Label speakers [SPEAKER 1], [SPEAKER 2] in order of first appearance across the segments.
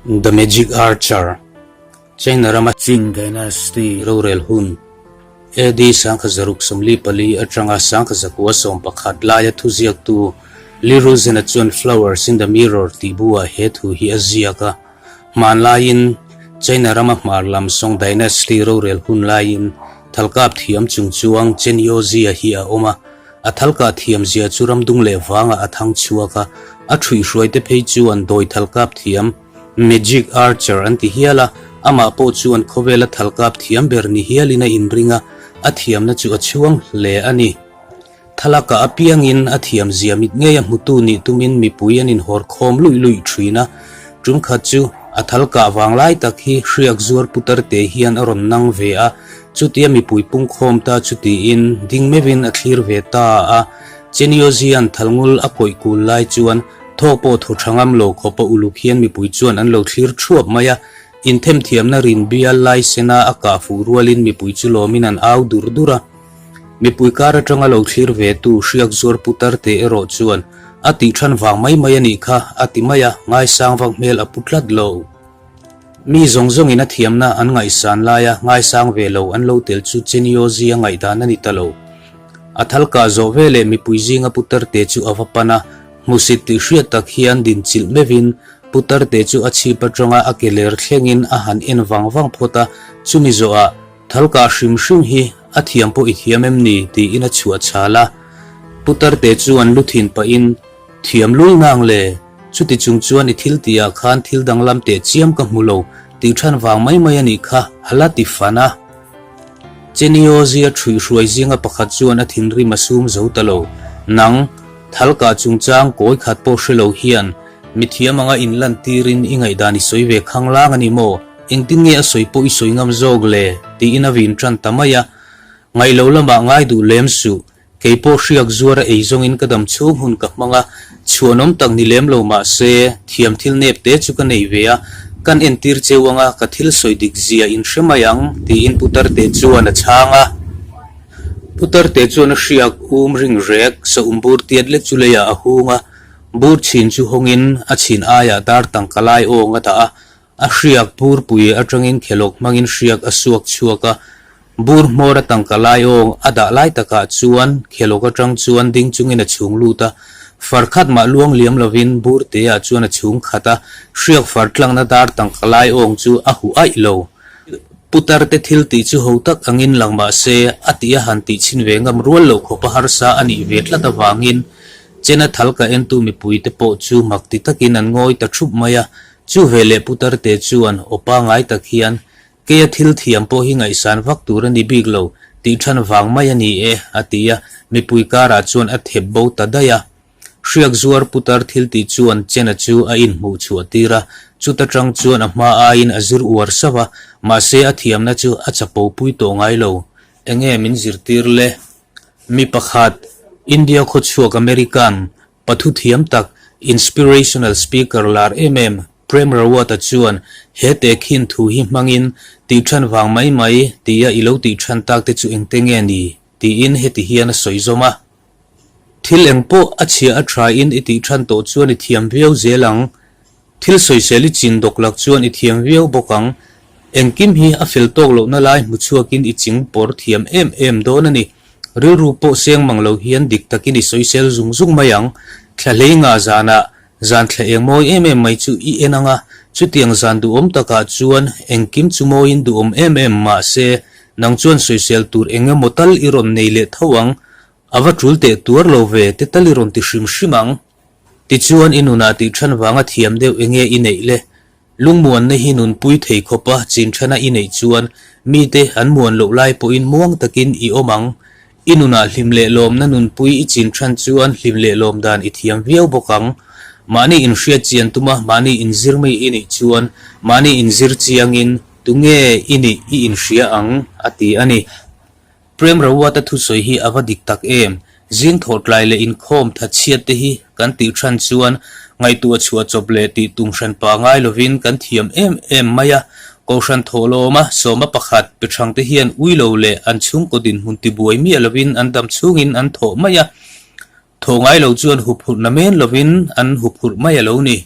[SPEAKER 1] The Magic Archer, China rama Qing Dynasty rorel hun, AD 1644 atanga 1911 laia thuziaktu Li Ruzhen-a chuan Flowers in the Mirror tih buah he thu hi a ziak a. Hmanlaiin China rama hmar lam Song Dynasty rorel hun laiin thalkap thiam chungchuang Chen Youzia hi a awm a. A thalkah thiam zia chu ramdung leh vangah a thang chhuak a, a ṭhuihhruaite phei chuan dawi thalkap thiam, magic archer, an ti hial a, amah pawh chuan khawvela thalkap thiam ber ni hialin a inring a, a thiamna chu a chhuang hle a ni. Thalakah apiangin a thiam zia mit ngei a hmutu nih tumin mipui an inhawr khawm luih luih ṭhin a, ṭumkhat chu a thalkah vanglai tak hi hriak zuar putar te hian a rawn nang ve a, Chutia mipui pungkhawm ta chu tiin ding meuhin a thlir ve ta a, Cheniozian thalngul a kawih kul lai chuan thaw pawh thaw tha ngam lo khawp a uluk hian mipui chuan an lo thlir thuap mai a, inthemthiamna rin bial lai sena a kah fuh rualin mipui chu lawmin an au dur dur a. Mipui kar atanga lo thlir ve tu hriak zuar putar te erawh chuan a tih than vang mai mai a nih kha a ti mai a, ngaisang vak hmel a pu tlat lo. Mi zawng zawngin a thiamna an ngaihsan laia ngaisang ve lo an lo tel chu Cheniozi a ngaihdan a ni ta lo. A thal kah zawh veleh mipui zinga Putarte chu a va pan a, hmusit tih hriat tak hian dinchilh meuhin Putarte chu a chhip atanga a ke ler thlengin a han en vang vang phawt a, chumi zawhah thal kah hrim hrim hi a thiam pawh i thiam em ni tiin a chhuah chhal a. Putarte chu an lu thin pahin Thiam lul nang le, chuti chung chuan i thil tihah khan thil danglam teh chiam ka hmu lo tih than vang mai mai a nih kha, a la ti fan a. Cheniozi a ṭhuih hruai zinga pakhat chuan a thinrim a sum zo ta lo. Nang, thalkah chungchang kawi khat pawh hre lo hian mithiam anga inlantirin i ngaihdan i sawi ve khang lang a ni maw? Engtin nge a sawi pawh i sawi ngam zawk le? tiin a vin ṭan ta mai a. Ngaih lo lamah ngai duh lem suh. Kei pawh hriak zuar a ei zawngin ka dam chhung hun ka hmang a, chhuanawm tak ni lem lo mah se, thiam thil nep te chu ka nei ve a, kan entir cheu anga ka thil sawi dik zia in hre mai ang, tiin Putarte chuan a chhang a. Putarte chuan a hriak um ring rek, saum bur tiat lek chu leiah a hung a, bur chhin chu hawngin a chhin aiah dar tangka lai awng a dah a, A hriak burpui atangin khelawk hmangin hriak a suak chhuak a, bur hmawr a tangka lai awng a dah lai takah chuan khelawk atang chuan ding chungin a chhung lut a, far khat mah luang liam lovin bur teah chuan a chhung khat a, hriak far tlangna dar tangka lai awng chu a huh aih lo. Putar te thil tih chu ho tak angin lang mah se, a tih a han tih chhin ve ngam rual loh khawpa harsa a nih ve tlat avangin Chena thal ka entu mipuite pawh chu mak ti takin an ngawi ta thup mai a, Chu veleh Putarte chuan aw pangai tak hian, Keia thil thiam pawh hi ngaihsan vak tur a ni bik lo, tih than vang mai a ni e, a ti a, mipui karah chuan a thep bo ta daih a. Hriak zuar Putar thil tih chuan Chena chu a inhmuh chhuah tir a, chuta tang chuan a hma aiin a zir uar sauh a, mahse a thiamna chu a chapo pui tawh ngai lo. Enge min zirtir le? Mi pakhat, India khawchhuak American, Pathu thiam tak, inspirational speaker lar em em Prem Rawat-a chuan he tehkhin thu hi hmangin tih than vang mai mai tia i lo tih than tak te chu engte nge ni? tiin heti hian a sawi zawm a. Thil eng pawh a chhia a thain i tih than tawh chuan i thiam viau zel ang. Thil sawisel i chin dawk lak chuan i thiam viau bawk ang. Engkim hi a fel tawk lohna lai hmu chhuakin i ching pawr thiam em em dawn a ni. Rilru pawh seng mang lo hian dik takin i sawisel zung zung mai ang. Thla hlei ngah zanah zan thla eng mawi em em mai chu i en ang a, chutiang zan duhawm takah chuan engkim chu mawiin duhawm em em mah se nang chuan sawisel tur eng emaw tal i rawn nei leh tho ang. A va tul teh tuar lo ve te tal i rawn ti hrim hrim ang. Tichuan i nunah tih than vanga thiam deuh enge i neih le? Lungmuanna hi nunpui thei khawpa chin thana i neih chuan mite an muan loh lai pawhin muang takin i awm ang. I nunah hlim leh lawmna nunpui i chin than chuan hlim leh lawm dan i thiam viau bawk ang. Mahni inhriat chian tuma mahni inzir mai i nih chuan mahni inzir chiangin tunge i nih i inhria ang, a ti a ni. Prem Rawat-a thusawi hi a va dik tak em? Zing thawhtlai leh inkhawm thatchhiat te hi kan tih than chuan ngaihtuah chhuah chawp leh tih tum hran pa ngai lovin kan thiam em em mai a. Kohhran thawhlawma sawma pakhat pe thang te hian ui lo leh an chhungkaw dinhmun tibuai miah lovin an dam chhungin an thawh mai a. Thawh ngai lo chuan huphurh na men lovin an huphurh mai a lo ni.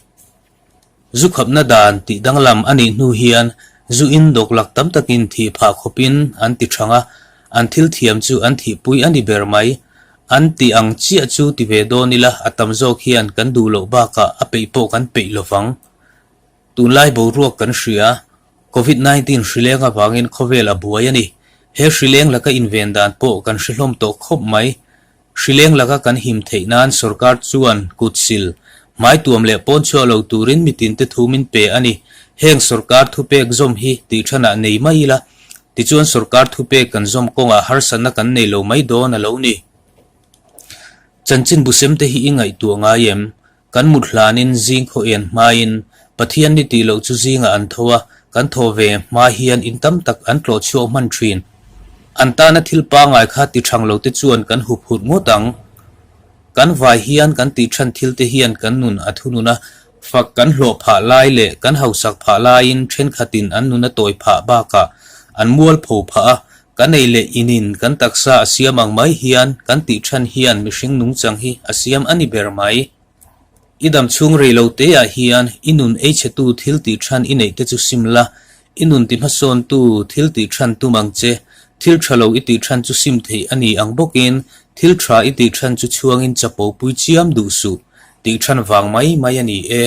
[SPEAKER 1] Zu khapna dan tih danglam a nih hnu hian zu in dawklak tam takin thih phah khawpin an ti thang a, an thil thiam chu an thihpui a ni ber mai. An tih ang chiah chu ti ve dawn ila a tam zawk hian kan duh loh bakah a peih pawh kan peih lo vang. Tunlai boruak kan hria, Covid 19 hrileng avangin khawvel a buai a ni. He hrileng laka inven dan pawh kan hre hlawm tawh khawp mai. Hrileng laka kan him theih nan sorkar chuan kut sil, hmai tuam leh pawn chhuah lo turin mitinte thu min pe a ni. Heng sorkar thupek zawm hi tih thanah nei mai ila, tichuan sorkar thupek kan zawm kawngah harsatna kan nei lo mai dawn a lo ni. Chanchin busem te hi i ngaihtuah ngai em? Kan mut hlanin zing khaw en hmain Pathian ni tih loh chu zingah an tho a, kan thaw ve hma hian in tam tak an tlawh chhuak hman thin. An tana thil pangai kha ti thang lo te chuan kan hup hut ngawt ang. Kan vai hian kan tih than thil te hian kan nun a thunun a, fak kan hlawh phah lai leh kan hausak phah laiin thenkhatin an nun a tawi phah bakah an mualpho phah a, Kan ei leh inin kan taksa a siam ang mai hian kan tih than hian mihring nungchang hi a siam a ni ber mai. I dam chhung rei lo te ah hian i nun ei chhetu thil tih than i neih te chu sim la, i nun ti hmasawntu thil tih than tum ang che. Thil tha lo i tih than chu sim theih a ni ang bawkin thil tha i tih than chu chhuangin chapo pui chiam duh suh tih than vang mai mai a ni e.